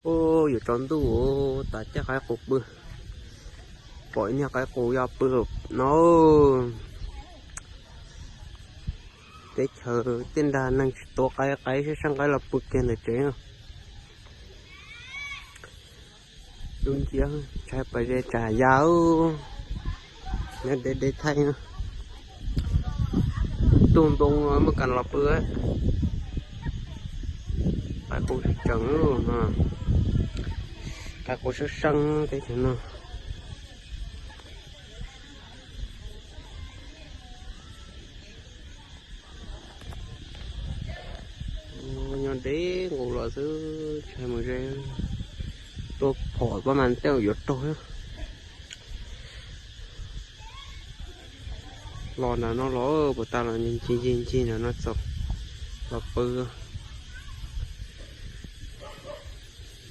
Ua, yuav tsaus ntuj tas caij qaib qus pw. Pom ib niag qaib qus ya pw no. Teb chaws tiaj nrag neeg tsis tuav qaib, qaib sab sab nqaib los pw kiag ntawm tsev. Dub nciab, ntshai pas ze tsam ya, nyob deb deb thaij. Tug ntoo muaj kas los pw. Qaib qus tseem, qaib qus sab sab teb chaws no. Nyob deb nqus los xwb, ntshai mus ze. Tuaj phom pab mas tej zaum yuav raug. Los nram no los puas tas los ncig ncig ncig nram no txaus los pw.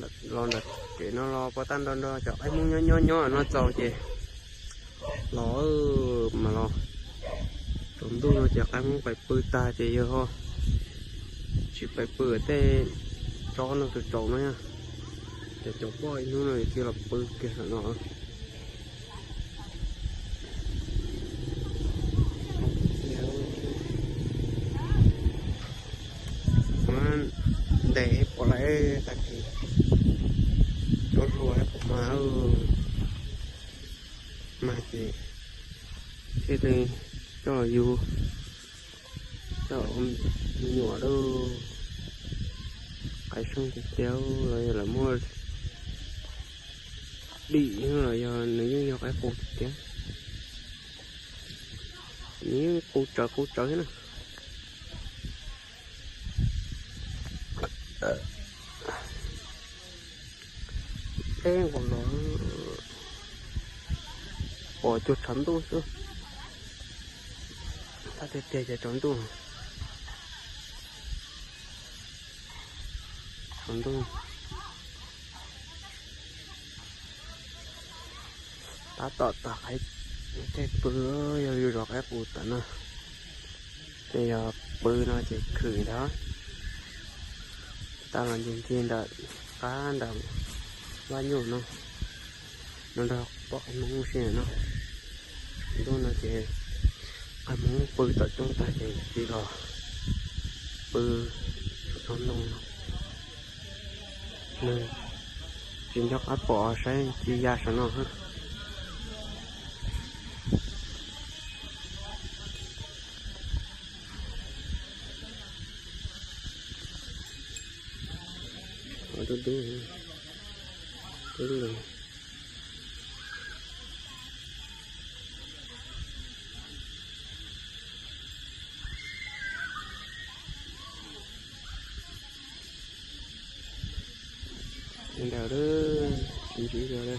Los nram tsev no los puas tas nrog nrog cov qaib hmoob nyob nyob nyob no txaus ces los mas los. Tsaus ntuj no ces qaib hmoob pais pw tag ces yawg ho tsis pais pw tej tsob no tus tsaus no. Ces cov poj ib hnub no cia los pw kiag no. Ntes pom lawm tag kis, cov hluas pom mas, mas ces thiaj li coj los yug, coj me nyuam lauj. Qaib seej tiag tiag los yog lawv muaj dim los yog nws yeej yog qaib qus tiag tiag. Nws yeej qus tsawv qus tsawv thiab na. Deb nqus los pom cuag tshav ntuj xwb. Tab tiag tiag ces tsaus ntuj, tsaus ntuj. Tab tom tag qaib, caij pw, yog yus zov qaib qus tom no ces yog pw no ces khwm ntag. Tas los ncig ncig ntawm qab ntawm vaj nyuj no, no nrog poj qaib hmoob si no. Ntuj no ces qaib hmoob pw tom coob tag ces cia los pw saum tsob ntoo no. Nws tsis nco qab pom saib cia ya saum no. Dub dub, dub lug. Ntawd, tsis ntsib li.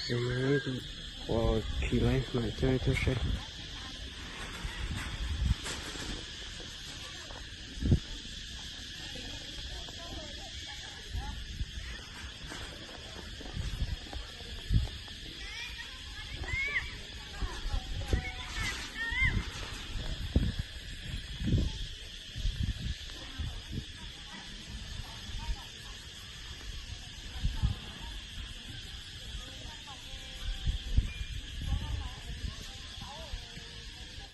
Yus mas ua khi lawm mas coj coj saib.